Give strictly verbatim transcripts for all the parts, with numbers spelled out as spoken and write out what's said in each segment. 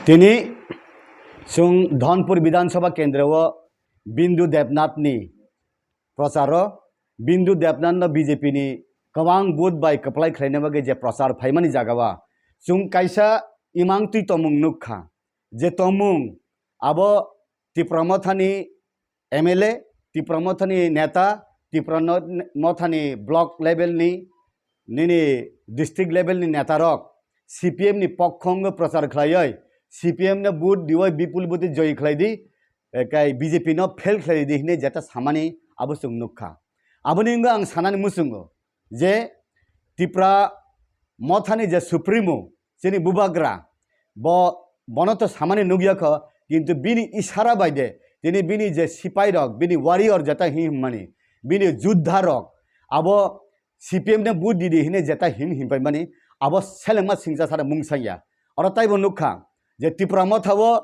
Tini chwng Dhonpur Bidhan Sabha kendro o Bindu Debnath ni prochar o, Bindu Debnath no B J P ni kwbang vote bai kwplai khlaina bagwi je prochar phaimani jaga o chwng kaisa imang twi tongmung nukha, je tongmung abo Tipra Motha ni M L A, Tipra Motha ni neta, Tipra no-, Motha ni block level ni, nini district level ni neta rok C P M ni pokhongo prochar khlaioi, C P M no vote dioi bipul vote joy khlai di, eh, kai B J P no fail khlai di hinui jeta samani abo chwng nukha. Aboni wngwi ang sanani muchungo je Tipra Motha ni je Supremo, chini bubagra, bo, bono to samani nukya kho, kintu bini isara bai de, tini bini je sipai rok, bini warrior jeta hin himmani, bini juddha rok, abo C P M ne vote di di hine jeta hin himpai mani, abo selengma singcha sara mung sangya. Oro taibo nukha je Tipra Motha o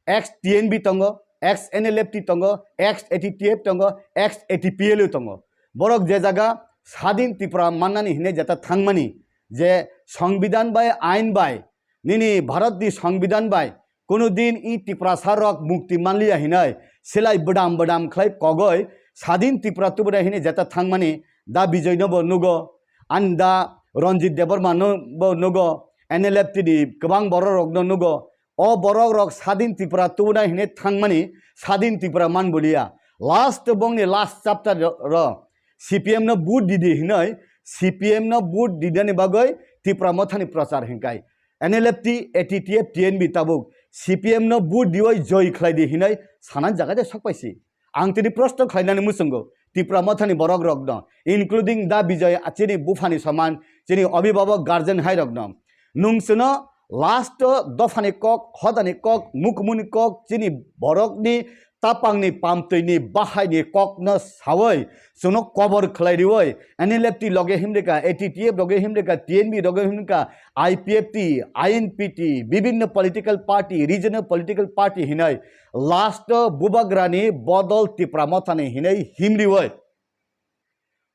ex T N B tongo, ex N L F T tongo, ex A T T F tongo, ex A T P L U tongo. Borok je jaga Sadin Tripura mannani hine jeta thangmani, je Songbidan bai, ain bai, nini Bharat ni Songbidan bai, kono din i Tiprasa rok mukti manliya hinai, silai bwdam bwdam khlai kogoi, Sadin Tripura tubuna hine jeta thangmani, da Bijoy no bo nugo, ani da Ranjit Debbarma no bo nugo, N L F T ni kwbang borok rok no nugo, o borok rok Sadin Tripura tubuna hine thangmani, Sadin Tripura man boliya. Last bongni last chapter ro, ro C P M no vote di di hinoi, C P M no vote di dani bagoi Tipra Mothani prochar hinkai. N L F T, A T T F, T N B tabuk C P M no vote dioi joy khlai di hinoi sanan jaga de sok paisi. Ang tini prosto khlainani muchungo Tipra Mothani borok rok no, including da Bijoy, chini buphani soman, chini abhibhabok guardian hai rok no. Nung chwno last o dophani kok, hodani kok, mukumuni kok, chini borokni tapangni pamtwini bahaini kokno sawi, chwngno kobor khlai riwi, N L F T loge himrika, A T T F loge himrika, T N B loge himrika, I P F T, I N P T, bibinno political party, regional political party hinai last o bubagrani bodol Tipra Mothani hinai himriwi.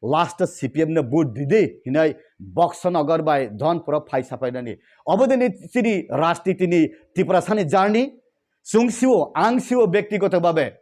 Last C P M no vote di di hinai Boxonagar bai Dhonpuro phai sapainani. Obodini chini rajnitini Tiprasani journey chwng sio, ang sio bektigoto babe.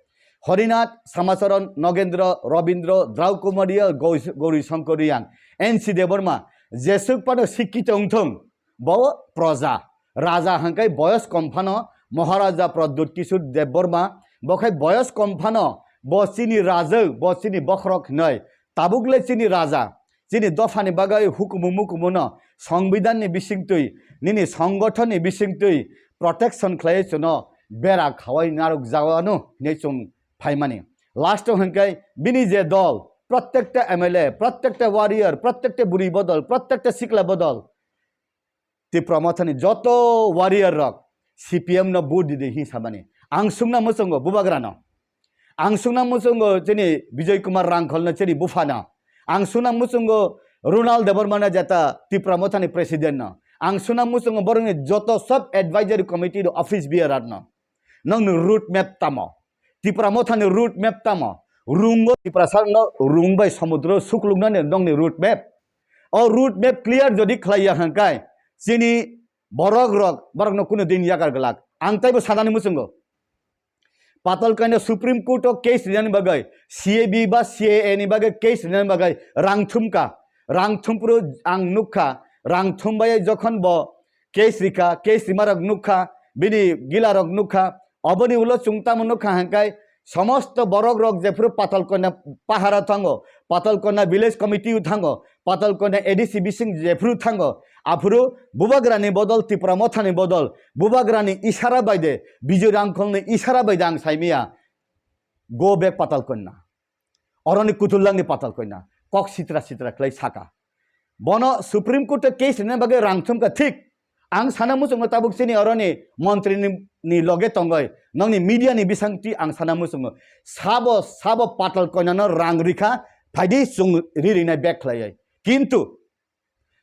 Horinath, Samacharan, Nogendra, Robindra, Drau Kumariya, Gau-, Gauri Shankar Riyan, N C Debbarma, jesuk pano sikkito wngthung, bo proja. Raja hangkai boyos kom phano Maharaja Pradyut Kishore Debbarma, bo khai boyos kom phano bo chini rajak, bo chini bokhorok hinoi. Tabuk le chini raja, chini dophani bagwi hukumu mukumu no, Songbidan ni bisingtwi, nini songothon ni bisingtwi protection khlai chwngno bera khawai narwk jawano hinui chwng phaimani. Last o hingkai bini je dol, prottekta M L A, prottekta warrior, prottekta buri bodol, prottekta sikla bodol, Tipra Mothani joto warrior rok C P M no vote di di hin samani. Ang sungna muchungo bubagra no. Ang sungna muchungo chini Bijoy Kumar Rangkhol no chini bupha no. Ang sungna muchungo Ronald Debbarma no jeta Tipra Mothani president no. Ang sungna muchungo borokni joto sub advisory committee do office bearer no. Nongni road map tamo? Tipra Mothani road map tamo? Rungo Tiprasa no rung bai somudro sukluknani nongni road map. O road map clear jodi khlaiya hangkai chini borok rok, borok no kuno din yakar glak. Ang taibo sanani muchungo. Patalkoina Supreme Court o case rinani bagwi, C A B ba C A A ni bagwi case rinani bagwi rang thumka. Rang thumpro ang nukha, rang thumbai jokhon bo case rikha, case rimarok nukha, bini gilarok nukha. Oboni ulo chwng tamo nukha hangkai, somosto borok rok jephuru Patalkoina pahara thango, Patalkoina village committee o thango, Patalkoina A D C bising jephuru thango, aphuru bubagrani bodol, Tipra Mothani bodol, bubagrani isara baide, Bijoy Rangkholni isara baide ang saimia, go back Patalkoina. Oroni kutullangni Patalkoina. Kok sitra sitra khlai saka. Bono Supreme Court o case rina bagwi rang thumkha thik. Ang sana muchungno tabuk chini oroni montri ni, ni loge tongoi. Nongni media ni bisangti ang sana muchungo. Sabo, sabo Patalkoina no rang rikha, phaidi chwng ri rinai bag khlaioi. Kintu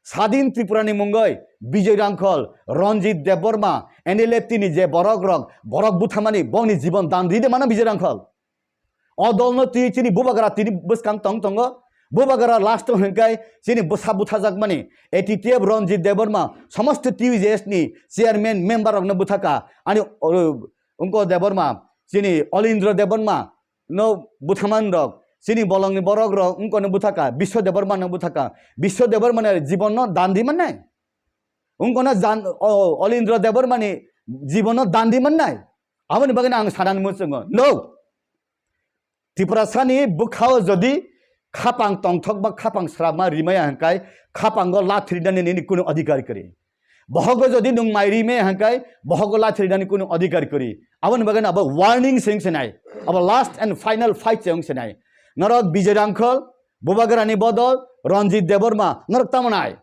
Sadin Tripura ni mungoi Bijoy Rangkhol, Ranjit Debbarma, N L F T ni je borok rok, borok buthamani bongni jibon dan ride mano Bijoy Rangkhol. O dol no twi chini bubagra tini bwskang tong tongo. Bubagra last o hwnkai chini bwsa buthajakmani A T T F Ranjit Debbarma, somosto T U J S ni chairman member rokno bwthaka, ani, o, wngko Debbarma, chini Olindra Debbarma no bwthaman rok, chini bolongni borok rok wngkono bwthaka, Biswa Debbarma no bwthaka, Biswa Debbarma ni jibon no dan di mannai, wngkono jan, o, Olindra Debbarma ni jibon no dan di mannai, aboni bagwi ang sanani muchungo, no. Tiprasani bwkhao jodi khapang tongthok ba khapang srapma rimaya hwnkai khapango lathrinani nini kunu adhikar kwrwi. Bohogo jodi nwng mai rimaya hwnkai bohogo lathrinani kunu adhikar kwrwi. Aboni bagwi abo warning se wngse nai. Abo last and final fight se wngse nai. Norok Bijoy Rangkhol, Bubagrani bodol, Ranjit Debbarma, norok tamo nai?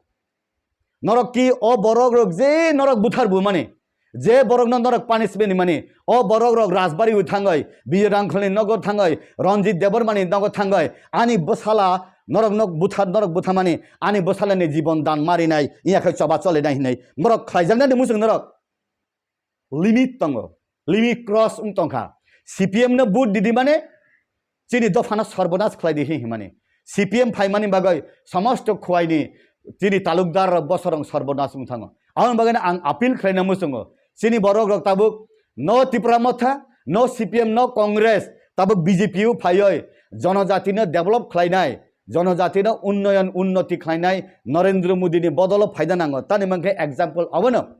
Norok ki o borok rok je norok buthar bumani, je borok no norok punishment mani, o borok rok Rajbari o thangoi, Bijoy Rangkholni nogo thangoi, Ranjit Debbarmani nogo thangoi, ani bwsala norok nok buthar, norok buthamani, ani bwsalani jibon dan marinai, iya khe choba cholinai hinwi norok khlaijaknai de muchung norok. Limit tongo, limit cross wng tongkha. C P M no vote didi mane chini dophano sorbonas khlai di hi himani. C P M phaimani bagwi somosto khuaini chini talukdar rok bosorong sorbonas wng thango. Aboni bagwi ang appeal khlaina muchungo. Chini borok rok tabuk no Tipra Motha, no C P M, no Congress, tabuk B J P o phaioi jonojatino develop khlainai, jonojatino unnoyon unnoti khlainai Narendra Modi ni bodolo phaida nango. Tani mankhe example abono.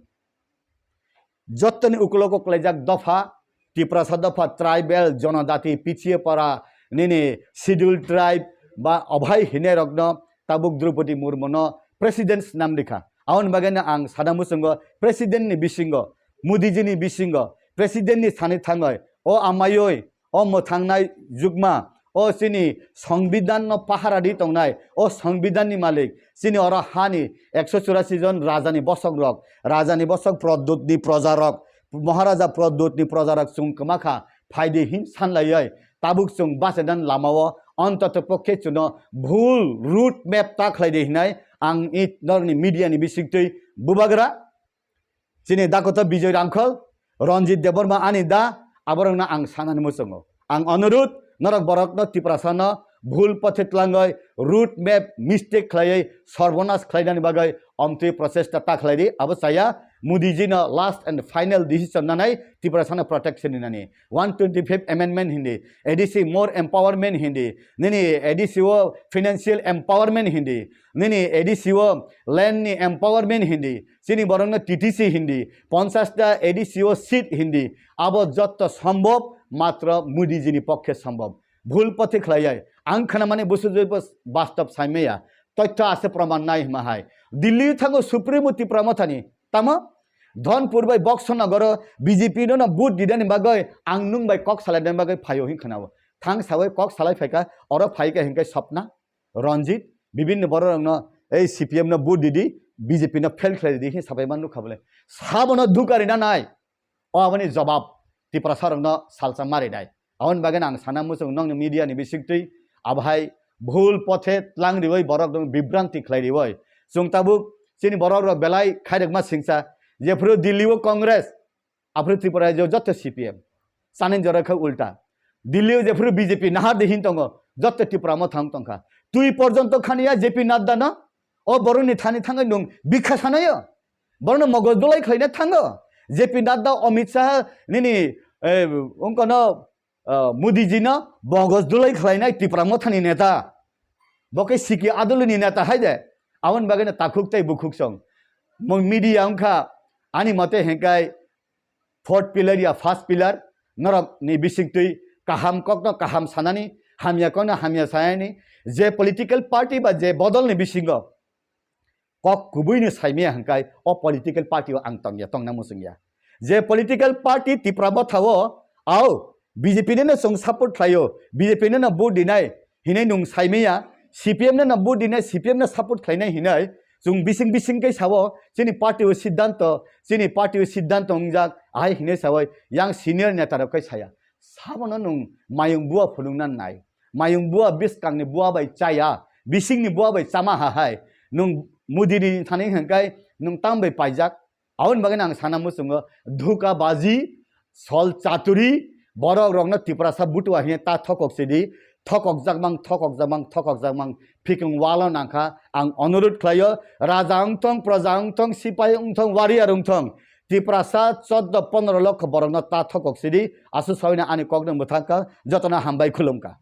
Jottoni ukulogo kwlaijak dopha, Tiprasa dopha, tribal, jonojati, pichiye para, nini schedule tribe ba obai hine rokno tabuk Draupadi Murmu no president snam rikha. Aboni bagwi no ang sana muchungo president ni bisingo, Modi ji ni bisingo, president ni sani thangoi, o amayoi, o mwthangnai jukma, o chini Songbidan no pahara di tongnai, o Songbidan ni malik, chini oro hani ekso churasi jon raja ni bosok rok, raja ni bosok Pradyut ni proja rok, Maharaja Pradyut ni proja rok chwng kwma kha, phaidi hin sanlaioi, tabuk chwng bachadan lama o ontoto pokhe chuno bhul route map ta khlai di hinai ang i norok ni media ni bisingtwi bubagra. Chini dakoto Bijoy Rangkhol, Ranjit Debbarma ani da, aborokno ang sanani muchungo. Ang onurut, norok borokno Tiprasano bhul pothe tlangoi, route map mistake khlaiwi, sorbonas khlainani bagwi omtwi prochesta ta khlai di, abo chaya Modi ji no last and final decision nanai Tiprasano protection ninani. One twenty-fifth amendment hindi, A D C more empowerment hindi, nini A D C o financial empowerment hindi, nini A D C o land ni empowerment hindi, chini borokno T T C hindi, ponchas ta A D C o seat hindi, abo jotto sombhob matro Modi ji ni pokkhe sombhob. Bhul pothe khlaiyai. Ang khnamani busujuibo bastop saimaya. Toitho ase proman nai hima hai. Delhi thango Supremo Tipra Mothani. Tamo? Dhonpur bai Boxonogoro B J P no no vote didani bagoi ang nung bai kok salaidani bagoi phaio hin khnao. Thang sawi kok salai phaika, oro phaika hinkai Swapna, Ranjit, bibinno bororokno ei C P M no vote didi, B J P no fail khlai didi hin sabai man nukha bole. Sabono dukarina nai. O aboni jobab Tiprasa rokno salsa marinai. Aboni bagwi ang sana muchung nokni media ni bisingtwi abohai bhul pothe tlang riwi borok rok bibranti khlai riwi. Chwng tabuk chini borok rok belai khairokma singsa jephru Delhi o Congress, aphru Tripura rajyo jotto C P M. Chani jora khe ulta. Delhi o jephru B J P nahar de hin tongo, jotto Tipra Motha wng tongkha. Twi porjonto khaniya J P Nadda no, o borokni thani thangwi nung bikha sanayo. Borokno mogoj dulai khlaina thango. J P Nadda, Amit Shah, nini, eh, wngkano, eh, Modi ji no mogoj dulai khlainai Tipra Mothani neta. Bo khe siki adulini neta hai de. Aboni bagwi no takhuk tei bukhuk song. Mo media wngkha, ani mote hengkai fourth pillar ya first pillar, norok ni bisingtwi kaham kokno kaham sanani, hamya kokno hamya sanani, je political party ba je bodolni bisingo kok kubui ni saimaya hwnkai o political party o ang tongya, tongna muchungya. Je political party Tipra Motha o, au, B J P no no chwng support khlaio, B J P no no vote dinai hinwi nung saimaya, C P M no no vote dinai, C P M no support khlainai hinwi chwng bising bising khe sao, chini party o siddhanto, chini party o siddhanto wngjak, ahai hinwi sao, yang senior neta rok khe saya. Sabono nung mayung bua phunukna nai. Mayung bua bwskangni bua bai chaya, bisingni bua bai chama ha hai. Nung Modi ni thani hwnkai nung tam bai paijak. Aboni bagwi ang sana muchungo dhuka baji, sol chaturi, borok rokno Tiprasa butua hiya ta thokok sidi, thokokjakmang, thokokjakmang, thokokjakmang phikung walo nangkha. Ang onurut khlaio, raja wngthong, praja wngthong, sipai wngthong, warrior wngthong, Tiprasa choddo pondro lokho borokno ta thokok sidi. Aswk sawi ani kokno mwthangkha, jotono hambai khulumkha.